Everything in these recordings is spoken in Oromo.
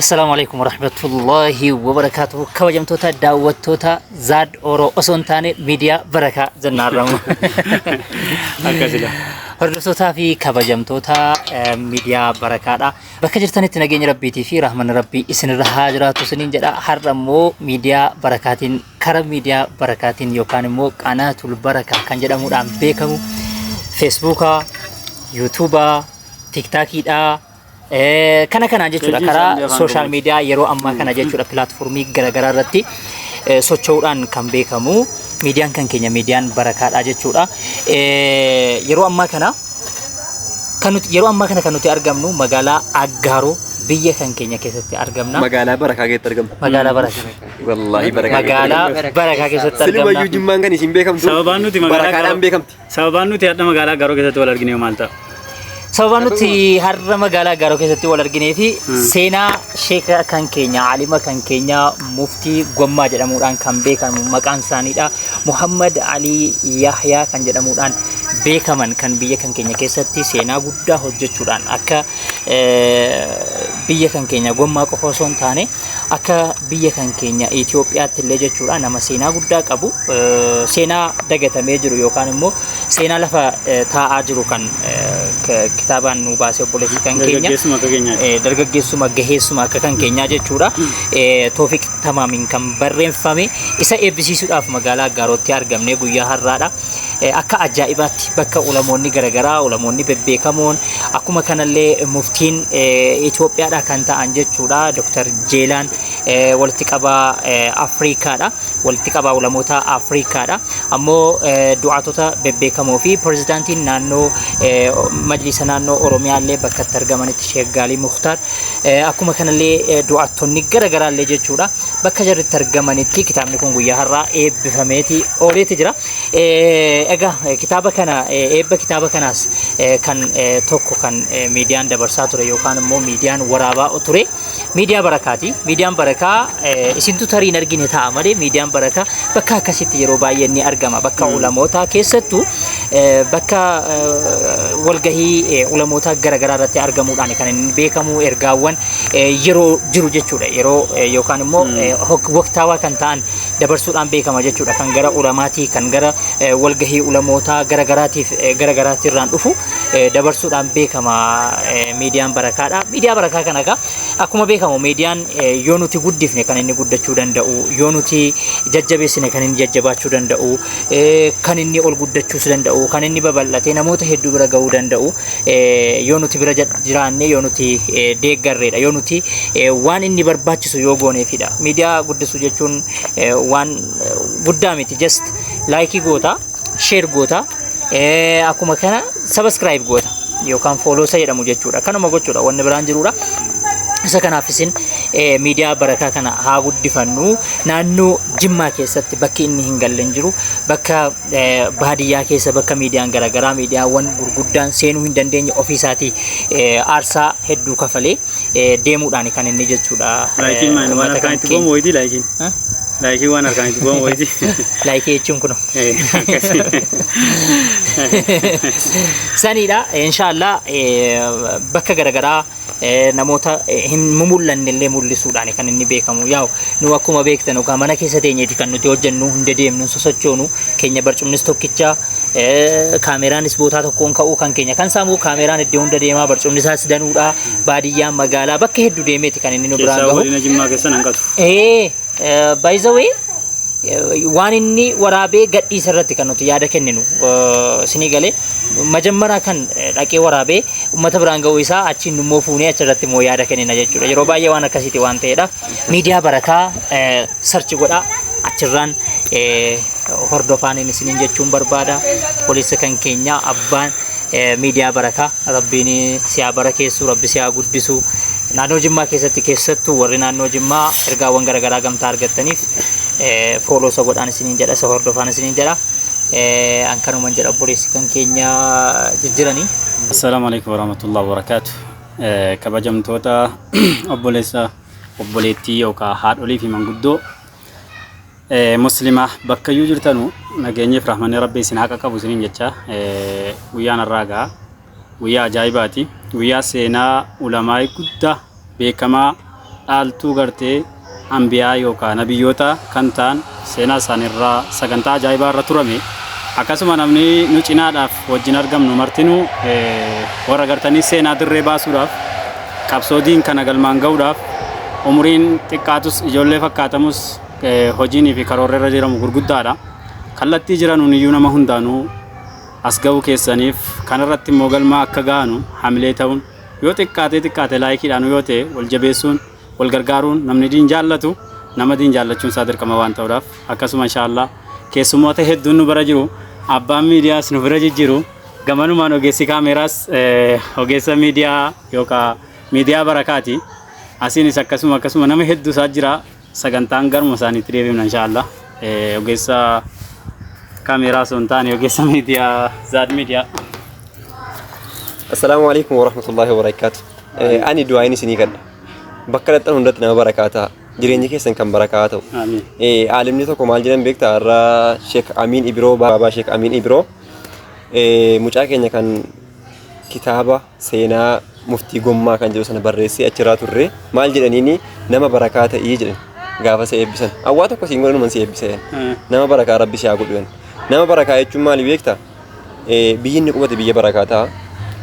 Assalaamu alaikum warahmatullahi wabarakaatuhu. Kabajamtoota daawwattoota Zaad Oro osoo hin taane miidiyaa Barakaa jennaarramu. Akkasidha. Hordoftootaa fi kabajamtoota miidiyaa Barakaadha. Bakka jirtanitti nageenya Rabbiitii fi rahmanni Rabbii isinirra haa jiraatu isiniin jedha. Har'a immoo miidiyaa Barakaatiin kara miidiyaa Barakaatiin yookaan immoo Qanaatul Barakaa kan jedhamuudhaan beekamu Feesbuukaa, Yuutuubaa, Tiktaakiidhaa, kana kanaan jechuudha Peejiin isaanii karaa afaan sooshaal Oromooti. miidiyaa yeroo ammaa kana jechuudha pilaatfoormii garaagaraa irratti socho'uudhaan kan beekamu miidiyaan kan keenya miidiyaan barakaadha jechuudha. Yeroo ammaa kana kan nuti yeroo ammaa kana kan nuti argamnu magaalaa Aggaaroo biyya kan keenya keessatti argamna. Magaalaa Barakaa keessatti argamna. Magaalaa Barakaa. Wallaahi Barakaa Magaalaa Barakaa keessatti Silumayyuu argamna. Jimmaan kan isin beekamtu. Sababaan nuti magaalaa Barakaadhaan beekamti. Sababaan nuti hadha magaalaa Aggaaroo keessatti wal argine maal ta'a? Sababaan nuti har'a magaalaa Aggaaroo keessatti wal arginee fi seenaa sheeka kan keenya alima kan keenya muftii Gommaa jedhamuudhaan kan beekamu maqaan isaaniidha. Muhammad Alii Yahyaa kan jedhamuudhaan beekaman kan biyya kan keenya keessatti seenaa guddaa hojjechuudhaan akka biyya kan keenya Gommaa qofa osoo hin taane akka biyya kan keenya Itoophiyaatti illee jechuudha nama seenaa guddaa qabu seenaa dagatamee jiru yookaan immoo seenaa lafa taa'aa jiru kan kitaabaan nu baasee obboleessi kan keenya Dargaggeessuma akka keenyaati. Dargaggeessuma gaheessuma akka kan keenyaa jechuudha. Toofiq Tamaamiin kan barreeffame isa eebbisiisuudhaaf magaalaa Aggaarootti argamne guyyaa har'aadha. Akka ajaa'ibaatti bakka ulamoonni garaagaraa ulamoonni bebbeekamoon akkuma kanallee muftiin Itoophiyaadha kan ta'an jechuudha. Dr. Jeelaan walitti qabaa Afrikaadha. Walitti qabaa ulamoota Afrikaadha. Ammoo du'aatota bebbeekamoo fi pirezidaantiin naannoo majlisa naannoo Oromiyaallee bakka itti argamanitti Sheek Gaalii Muktaar akkuma kanallee du'aattonni garaagaraallee jechuudha. Bakka jarri itti argamanitti kitaabni kun guyyaa har'aa eebbifameeti ooleeti jira. Egaa kitaaba kana eebba kitaaba kanaas kan tokko kan miidiyaan dabarsaa ture yookaan immoo miidiyaan waraabaa ture. Miidiyaa Barakaati. Miidiyaan Barakaa isintu tarii hin argine ta'a malee miidiyaan Barakaa bakka akkasitti yeroo baay'ee ni argama. Bakka ulamootaa keessattuu bakka walgahii ulamootaa garaagaraa irratti argamuudhaan kan inni beekamu ergaawwan yeroo jiru jechuudha. Yeroo yookaan immoo waqtaawaa kan ta'an dabarsuudhaan beekama jechuudha. Kan gara ulamaatii kan gara walgahii ulamootaa garagaraatiif garagaraatirraan dhufu dabarsuudhaan beekama miidiyaan Barakaadha. Miidiyaa Barakaa kana egaa akkuma beekamu miidiyaan yoo nuti guddifne kan inni guddachuu danda'u, yoo nuti jajjabeessine kan inni jajjabaachuu danda'u, kan inni ol guddachuus danda'u, kan inni babal'atee namoota hedduu bira gahuu danda'u yoo nuti bira jiraanne, yoo nuti deeggarreedha, yoo nuti waan inni barbaachisu yoo gooneefidha. Miidiyaa guddisuu jechuun waan guddaa miti. Just like goota, share goota, akkuma kana subscribe goota yookaan follow isa jedhamu jechuudha. Kanuma gochuudha wanni biraan jiruudha. Isa kanaaf isin miidiyaa Barakaa kana haa guddifannu. Naannoo Jimmaa keessatti bakki inni hin galle hin jiru. Bakka baadiyyaa keessa bakka miidiyaan garaagaraa miidiyaawwan gurguddaan seenuu hin dandeenye ofiisaatii aarsaa hedduu kafalee deemuudhaan kan inni jechuudha. Laayikiin maal waan Uummata harkaan kan itti goomu wayitii laayikiin. Huh? Laayikii waan harkaan itti goomu wayitii. Laayikii jechuun kun. Akkasii. Saniidha. Inshaallah bakka garaagaraa namoota hin mumul'anne illee mul'isuudhaan kan inni beekamu. Yaa'u nu akkuma beektan yookaan mana keessa teenyeeti kan nuti hojjennu hunda deemnu sosochoonu keenya barcumnis tokkicha kaameraanis bootaa tokkoon ka'uu kan keenya kan saamu kaameraan iddoo hunda deemaa barcumni isaas danuudha baadiyyaa magaalaa bakka hedduu deemeeti kan inni nu biraan Keessaa gahu. godina Jimmaa keessa nan qatu. By the way, waan inni waraabee gadhiisa irratti kan nuti yaada kenninu isinii galee majammaraa kan dhaqee waraabee uummata biraan ga'uu isaa achiin immoo fuunee achirratti immoo yaada kennina jechuudha. Yeroo baay'ee waan akkasiiti waan ta'eedha. Miidiyaa Barakaa search godhaa achirraan hordofaan isiniin jechuun barbaada. Poolisa kan keenya abbaan miidiyaa Barakaa Rabbiin si haa barakeessu, Rabbi si haa guddisu. Naannoo Jimmaa keessatti keessattuu warri naannoo Jimmaa ergaawwan garaagaraa gamtaa argattaniif follow isa godhaan isiniin jedha, isa hordofaan isiniin jedha. An kanuman jedha obboleessi kan keenya jijjiranii. Assalaamu alaikum warahmatullahi wabarakatuh. Kabajamtoota obboleessa obboleettii yookaan haadholii fi manguddoo muslimaa bakkayyuu jirtanu nageenyiif rahmanni Rabbi isin haqa qabu isiniin jecha guyyaan har'aa ga'a. Guyyaa ajaa'ibaati. Guyyaa seenaa ulamaa'ii guddaa beekamaa Dhaaltuu gartee anbiyaa yookaa nabiyyoota kan ta'an seenaa isaaniirraa sagantaa ajaa'ibaa irra turame. Akkasuma namni nu cinaadhaaf wajjin argamnu martinuu warra gartanii seenaa dirree baasuudhaaf qabsoo diin kana galmaan ga'uudhaaf umuriin xiqqaatus ijoollee fakkaatamus hojiinii fi karoorri irra jiramu gurguddaadha. Kallattii jiranuun iyyuu nama hundaanuu as ga'uu keessaniif kanarratti immoo galma akka ga'anu hamilee ta'uun yoo xiqqaatee xiqqaate laayikiidhaan yoo ta'e wal jabeessuun wal gargaaruun namni diin jaallatu nama diin jaallachuun isaa dirqama waan ta'uudhaaf akkasuma inshaallah keessummoota hedduun nu bira jiru abbaan miidiyaas nu bira jijjiru gamanumaan ogeessi kaameeraas ogeessa miidiyaa yookaan miidiyaa barakaati asiinis akkasuma akkasuma nama hedduu isaa jira sagantaan garuma isaaniitti deebifna inshaallah ogeessa kaameeraa osoo hin taane ogeessa miidiyaa zaad miidiyaa. Assalaamu alaikum warahmatullahi wabarakaatu. Ani du'aayin isinii kadha. Bakka dhaqxan hundatti nama barakaa ta'a. Jireenyi keessan kan barakaa ta'u. Amiin. Aalimni tokko maal jedhan beektaa har'a Sheek Amiin Ibiroo baabaa Sheek Amiin Ibiroo mucaa keenya kan kitaaba seenaa muftii gommaa kan jedhu sana barreessee achirraa turre maal jedhaniini nama barakaa ta'ii jedhan gaafa si eebbisan. Awwaa tokko siin godhanuman si eebbisa jedhan. Nama barakaa rabbi si haa godhu jedhan. Nama barakaa jechuun maali beektaa? Biyyi inni qubate biyya barakaa ta'a.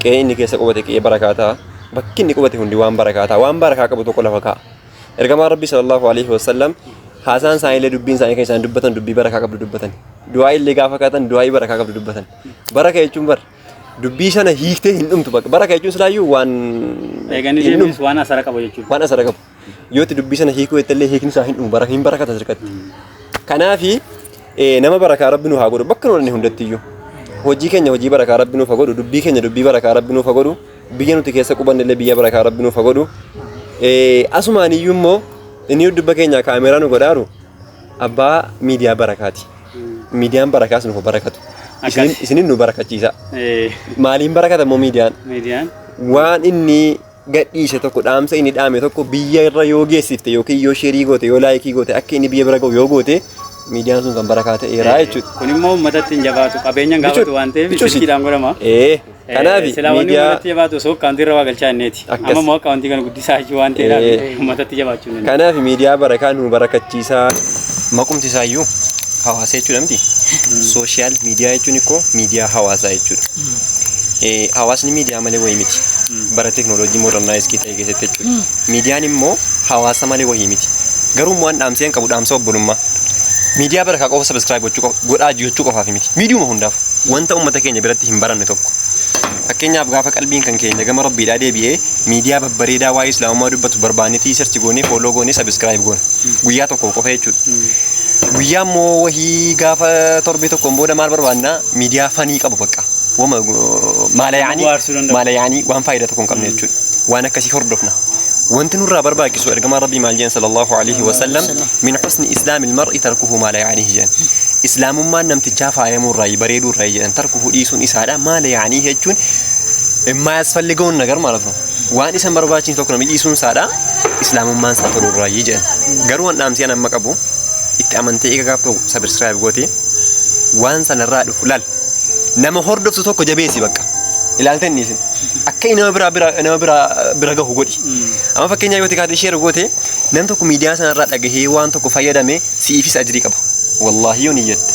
Qe'ee inni keessa qubate qe'ee barakaa ta'a. Bakki inni qubate hundi waan barakaa ta'a. Waan barakaa qabu tokko lafa kaa'a. Ergamaan Rabbii sallallahu alaihi wasallam haasaan isaanii illee dubbiin isaanii kan isaan dubbatan dubbii barakaa qabdu dubbatan. Du'aa illee gaafa kaatan du'aa'ii barakaa qabdu dubbatan. Baraka jechuun bar dubbii sana hiiktee hin dhumtu bakka. Baraka jechuun silaayyuu waan Eeganii hin dhumu. deemus waan asara qabu jechuudha. Waan asara qabu. Yoo itti dubbii sana hiikuu jette illee hiikni isaa hin dhumu. Baraka hin barakata sirkatti. Kanaafi nama barakaa Rabbi nu haa godhu bakka nu dhanne hundatti iyyuu. Hojii keenya hojii barakaa Rabbi nuuf haa godhu, dubbii keenya dubbii barakaa Rabbi nuuf haa godhu, biyya nuti keessa qubanne illee biyya barakaa Rabbi nuuf haa godhu. Asumaan iyyuu immoo inni dubba keenya kaameeraa nu godhaaru abbaa miidiyaa barakaati. Miidiyaan barakaas nuuf haa barakatu. Akkas. Isinin nu barakachiisa. Maaliin barakata immoo miidiyaan? Miidiyaan. Waan inni gadhiise tokko dhaamsa inni dhaame tokko biyya irra yoo geessifte yookiin yoo sheerii goote yoo laayikii goote akka inni biyya bira ga'u yoo goote miidiyaan sun kan barakaa ta'eera jechuudha. Kun immoo uummatatti hin jabaatu qabeenyaan gaafatu waan ta'eef Bichuu silkiidhaan godhama. Kanaaf Silaa wanni miidiyaa uummatatti jabaatu osoo akkaawuntii irra waa galchaa inneeti. Akkas. Amma immoo akkaawuntii kana guddisaa jechuu waan ta'eedhaaf uummatatti jabaachuu hin danda'u. Kanaaf miidiyaa barakaa nu barakachiisaa. Maqumti isaayyuu hawaasa jechuudha miti. Sooshaal miidiyaa jechuun ikkoo miidiyaa hawaasaa jechuudha. Hawaasni miidiyaa malee wayii miti. Bara teeknooloojii moodernaayizii ta'e keessatti jechuudha. Miidiyaan immoo hawaasa malee wayii miti. Garuu immoo waan dhaamsee hin qabu dhaamsa obbolummaa. Miidiyaa barakaa qofa sabiskiraayib gochuu qofa godhaa jechuu qofaaf miti. Miidiyuma hundaaf wanta uummata keenya biratti hin baranne tokko. Fakkeenyaaf gaafa qalbiin kan keenya gama rabbiidhaa deebi'ee miidiyaa babbareedaa waa'ee islaamummaa dubbatu barbaannetii search goonee follow goonee subscribe goona. Guyyaa tokko qofa jechuudha. Guyyaa immoo wahii gaafa torbee tokkoon booda maal barbaannaa miidiyaa fanii qabu bakka. Wama maala yaanii Bohaarsuu danda'u. maala yaanii waan faayidaa tokko hin qabne jechuudha. Waan akkasii hordofna. Wanti nurraa barbaachisu ergamaan rabbii maal jedhan sallallahu alaihi wasallam min husni islaamil mar'i tarkuhu maala yaanii jedhan. Islaamummaan namtichaa faayamuu irraa bareeduu irraa jedhan tarkuhu dhiisuun isaadha maala yaanii jechuun የማያስፈልገውን ነገር ማለት ነው። Waan isa hin barbaachisne tokko namni dhiisuun isaadha islaamummaan isaa toluu irraa jedhan. Garuu waan dhaamsee amma qabu itti amantee eega gaaf tokko subscribe gootee waan sanarraa dhufu laal nama hordoftu tokko jabeessi bakka. Ilaaltee inni isin akka inni nama biraa bira nama biraa bira gahu godhi. Amma fakkeenyaaf yoo xiqqaate share goote nam tokko miidiyaa sanarraa dhagahee waan tokko fayyadame si'iifis ajrii qaba. Wallaahi yoo niyyatte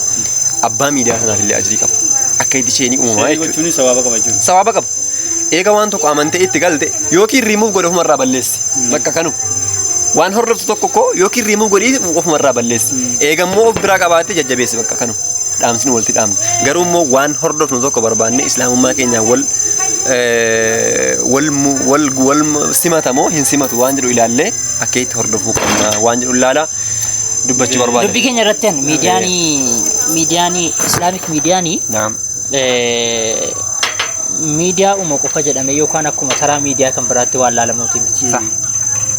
abbaa miidiyaa sanaaf illee ajrii qaba. Akka itti isheen uumamaa Sheerii jechuudha. gochuunis sawaaba qaba jechuudha. Sawaaba qaba. Eega waan tokko amantee itti galte yookiin riimuuf godhe ofumarraa balleessi. Bakka kanu. Waan hordoftu tokko koo yookiin riimuuf godhii ofumarraa balleessi. Eega immoo of biraa qabaattee jajjabeessi bakka kanu. Dhaamsni walitti dhaamna. Garuu immoo waan hordofnu tokko barbaanne islaamummaa keenyaan wal wal wal wal simata moo hin simatu waan jedhu ilaallee akka itti hordofuu qabna waan jedhu ilaala dubbachuu barbaada. Dubbii keenya irratti an miidiyaanii Islamic miidiyaanii Naam. Miidiyaa uuma qofa jedhamee yookaan akkuma taraa miidiyaa kan biraatti waan laalamuuti miti.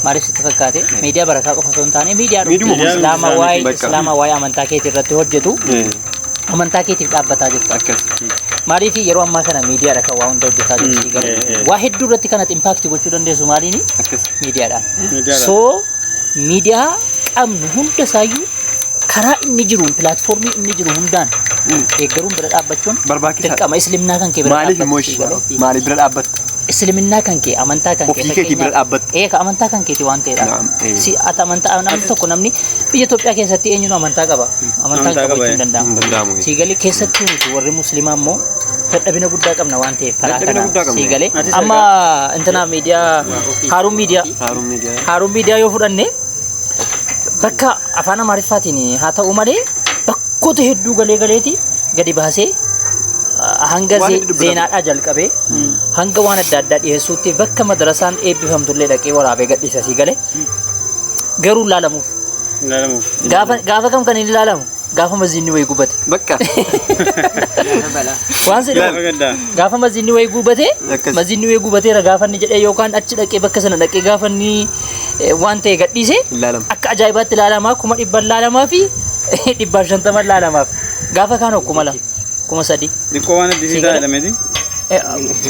Maaliif sitti fakkaate miidiyaa barakaa qofa osoo hin taane miidiyaa Miidiyuma dhuguu islaama Miidiyaa waa'ee bakka. islaama waa'ee amantaa keetii irratti hojjetu amantaa keetiif dhaabbataa jirta. Akkas. Maaliif yeroo ammaa kana miidiyaadha kan waa hunda hojjetaa jiru sii galu. Waa hedduu irratti kanatti impact gochuu dandeessu maaliini? Akkas. Miidiyaadhaan. Miidiyaadhaan. So miidiyaa qabnu hunda isaayyuu karaa inni jiruun pilaatfoormii inni jiru hundaan deeggaruun bira dhaabbachuun Barbaachisaadha. dirqama islimnaa kan kee bira Maaliif immoo dhaabbatu sii galu. maaliif bira dhaabbatta? Isliminnaa kan kee amantaa kan kee Ofii keetii bira dhaabbatta. Ee ka amantaa kan keeti waan ta'eedha. Naam, ee. Si ati amantaa namni tokko namni biyya Itoophiyaa keessatti eenyuun amantaa qaba. Amantaa Amantaa qaba qaba, jechuun danda'amu. Hin danda'amu. Sii galee keessattuu nuti warri musliimaa immoo dadhabina guddaa qabna waan ta'eef karaa Dadhabina kanaan guddaa qabna. sii galee Atis amma intinaa miidiyaa Haaruun miidiyaa Haaruun miidiyaa. Haaruun miidiyaa yoo fudhanne bakka afaan Amaariffaatiin haa ta'u malee bakkoota hedduu galee galeeti gadi baasee hanga Waan hedduu dubbata. zeenaadhaa jalqabee hanga waan adda addaa dhiyeessuutti bakka madarasaan eebbifamtullee dhaqee waraabee gadhiisa sii galee garuu ilaalamuuf Ilaalamuuf. gaafa gaafa kam kan inni ilaalamu gaafa maziinni wayii gubate Bakka. waan si Gaafa gaddaa. gaafa maziinni wayii gubate Akkas. maziinni wayii gubateera gaafa inni jedhee yookaan achi dhaqee bakka sana dhaqee gaafa inni waan ta'e gadhiise Ilaalama. akka ajaa'ibaatti ilaalamaa 100,000 ilaalamaa fi 150 ilaalamaaf gaafa kaan 2,000 3,000. Xiqqoo waan addisii Sii galee? taa'e lameeti.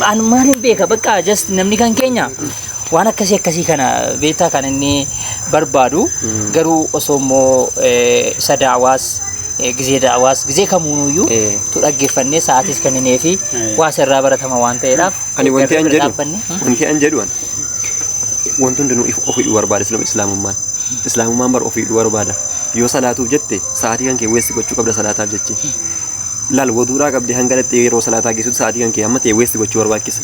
An maaliin beeka bakka just namni kan keenya waan akkasii akkasii kana beektaa kan inni barbaadu garuu osoo immoo isa da'awaas gizee da'awaas gizee kamuunuyyuu tu dhaggeeffannee sa'aatis kenninee fi waa sirraa baratama waan ta'eedhaaf Ani wanti an bira jedhu dhaabbanne. wanti an jedhu an wanti hundinuu if of hidhuu barbaada islaamummaan. Islaamummaan bar of hidhuu barbaada. Yoo salaatuuf jette sa'aatii kan kee waste gochuu qabda salaataaf jechi. Laal waduudhaa qabdee hanga dhattee yeroo salaataa geessutti sa'aatii kan kee hamma ta'e waste gochuu barbaachisa.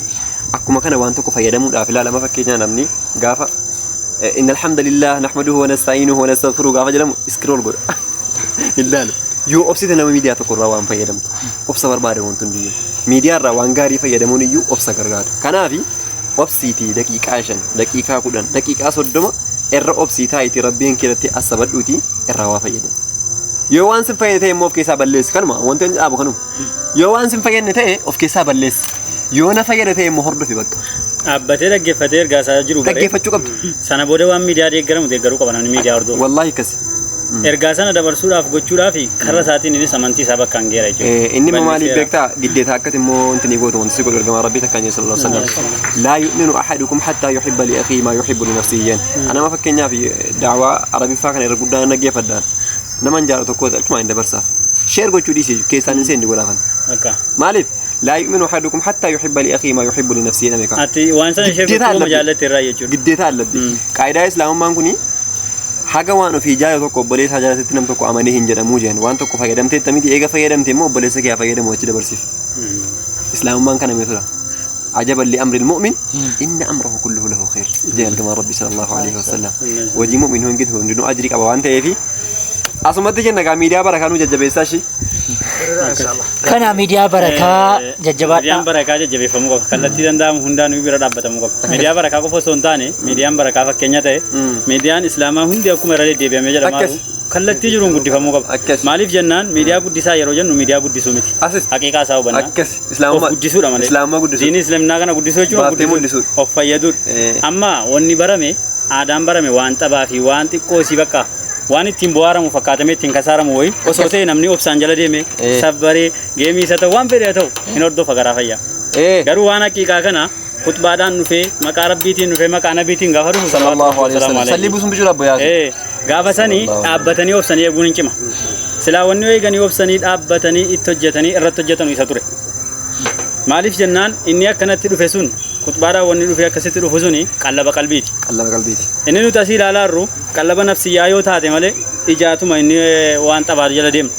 Akkuma kana waan tokko fayyadamuudhaaf ilaalama fakkeenyaa namni gaafa inna alhamdulillah nahmaduhu wa nasta'iinuhu wa nastaghfiruhu gaafa jedhamu scroll godha. Ilaalu. Yoo obsite nama miidiyaa tokko irraa waan fayyadamtu obsa barbaada wanti hundiyyuu. Miidiyaa irraa waan gaarii fayyadamuun iyyuu obsa gargaara. Kanaafi obsiitii daqiiqaa 5, daqiiqaa 10, daqiiqaa 30 irra obsii taa'itii rabbiin keetti asabadhuutii irraa waa fayyadamu. Yoo waan sin fayyadne ta'e immoo of keessaa balleessi. Kanuma wanti inni dhaabu kanuma. Yoo waan sin fayyadne ta'e of keessaa balleessi. Yoo na fayyada ta'e immoo hordofi bakka. Dhaabbatee dhaggeeffatee ergaa isaa jiru baree. Dhaggeeffachuu qabdu. Sana booda waan miidiyaa deeggaramu deeggaruu qaba namni miidiyaa hordofu. Wallaahi akkas. Ergaa sana dabarsuudhaaf gochuudhaaf karra isaatiin innis amantii isaa bakka hin geera jechuudha. Inni immoo maaliif Bal'iseera. beektaa giddeeta akkati immoo wanti ni gootu wanti si godhu ergamaa rabbii takkaan jedhe sallallahu alaihi wasallam. Laa yu'minu ahadukum hattaa yuhibba li akhiihi maa yuhibbu li nafsihi jeen. Anama fakkeenyaaf daawaa arabiffaa kana irra guddaan dhaggeeffadhaan. Naman jaalatu tokko achumaan hin dabarsaaf. Share gochuu dhiisi keessaan hin seenni godhaafan. Bakka. Maaliif? Laa yu'minu ahadukum hattaa yuhibba li akhiihi maa yuhibbu li nafsihi jedhame kaa. Ati waan sana ishee Giddeeta gochuu allabbi. jaallatte irraa jechuudha. Giddeeta allabbi. Qaayidaa islaamummaan kuni haga waan ofii jaalatu tokko obboleessa jaalatetti nam tokko amanee hin jedhamuu jeen. Waan tokko fayyadamteetta miti eega fayyadamte immoo obboleessa kee haa fayyadamu achi dabarsiif. Islaamummaan kana meetura. Ajaban li amri mu'min inna amrahu kulluhu lahu khair. Jeen ergamaan rabbi sallallahu alaihi wasallam. Hojii mu'min hundinuu ajrii qaba waan ta'eefi asumatti jenna gaa miidiyaa barakaa nu jajjabeessaa ishii. Kana miidiyaa barakaa jajjabaadhaa. Miidiyaan barakaa jajjabeeffamuu qaba. Kallattii danda'amu hundaan bira dhaabbatamuu qaba. Miidiyaa barakaa qofa osoo hin taane miidiyaan barakaa fakkeenya ta'e miidiyaan islaamaa hundi akkuma irra deddeebi'amee jedhamaa Akkas. kallattii jiruun guddifamuu qaba. Akkas. Maaliif jennaan miidiyaa guddisaa yeroo jennu miidiyaa guddisuu miti. Asis. Haqiiqaa isaa hubannaa. Akkas. Islaamummaa. Of guddisuudha malee. Islaamummaa guddisuu. Diinii islaaminaa kana guddisuu jechuun of Baaftee guddisuudha. mul'isuudha. Of fayyaduudha. Amma wanni barame aadaan barame waan xabaa fi waan xiqqoo isii bakka waan ittiin bohaaramu fakkaatamee ittiin kasaaramu wayi osoo ta'e namni obsaan jala deeme sabbaree geemii isa ta'u waan fedhe haa ta'u hin hordofa garaa fayyaa. Garuu waan haqiiqaa kana khutbaadhaan dhufee maqaa rabbiitiin dhufee maqaa nabiitiin gaafa dhufu Sallallahu alaihi wasallam. Sallii buusuun bichuudha abbo yaasi. Gaafa sanii dhaabbatanii obsanii eeguun hin cima. Silaa wanni eeganii obsanii dhaabbatanii itti hojjetanii irratti hojjetanu isa ture. Maaliif jennaan inni akkanatti dhufe sun khutbaadhaan wanni dhufe akkasitti dhufu suni qallaba qalbiiti. Qallaba qalbiiti. Inni nuti asii ilaalaa jirru qallaba nafsiyyaa yoo taate malee ijaatuma inni waan xabaa jala deema.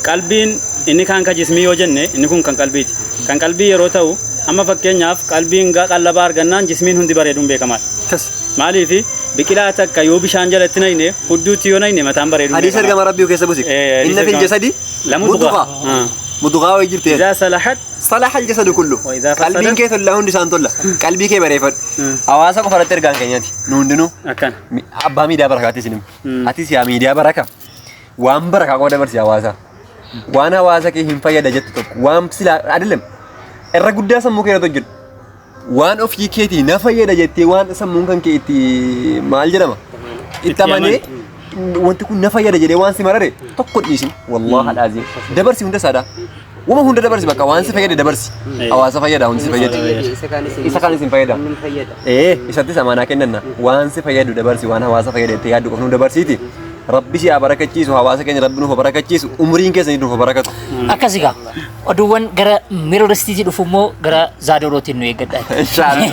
Qalbiin inni kaan ka jismii yoo jenne inni kun kan qalbiiti. Kan qalbii yeroo ta'u amma fakkeenyaaf qalbiin qallaba argannaan jismiin hundi bareeduun beekamaadha. Kas. Maaliif biqilaa takka yoo bishaan jalatti naqne hudduutti yoo naqne mataan bareeduun Hadiisa ergamaa rabbii keessa busi. Hadiisa Inna fil ergamaa- jasadi La mudgha. mudgha. Mudghaa wayii jirti. Izaa salahat Salaha al-jasadu kullu. Wa idhaa fasadat- Qalbiin kee tollaa hundi isaan tolla. Qalbii kee bareeffadhu. Hawaasa qofa irratti ergaan keenyaati. Nu hundinuu akkana. Abbaa miidiyaa barakaati isin himu. Atis yaa miidiyaa baraka. Waan barakaa qofa dabarsi hawaasa. Waan hawaasa kee hin fayyada jettu tokko waan silaa adilem irra guddaa sammuu kee irratti hojjedhu. Waan ofii keetii na fayyada jettee waan sammuun kan kee itti maal jedhama? Itti amanee wanti kun na fayyada jedhee waan si marare tokko hin dhiisin. Wallahi alaaziim. Dabarsi hunda isaadha. Wama hunda dabarsi bakka waan si fayyade dabarsi. Hawaasa fayyada hundi si fayyada. Isa kaan isin fayyada. Isattis amaanaa kennanna. Waan si fayyadu dabarsi waan hawaasa fayyada jettee yaaddu qofnu dabarsiiti. Rabbi si haa barakachiisu, hawaasa keenya Rabbi nuuf haa barakachiisu, umriin keessanii nuuf haa barakatu. Akkas egaa oduuwwan gara Mirror Citytti dhufu immoo gara Zaadorootiin nu eeggadha. Inshallah.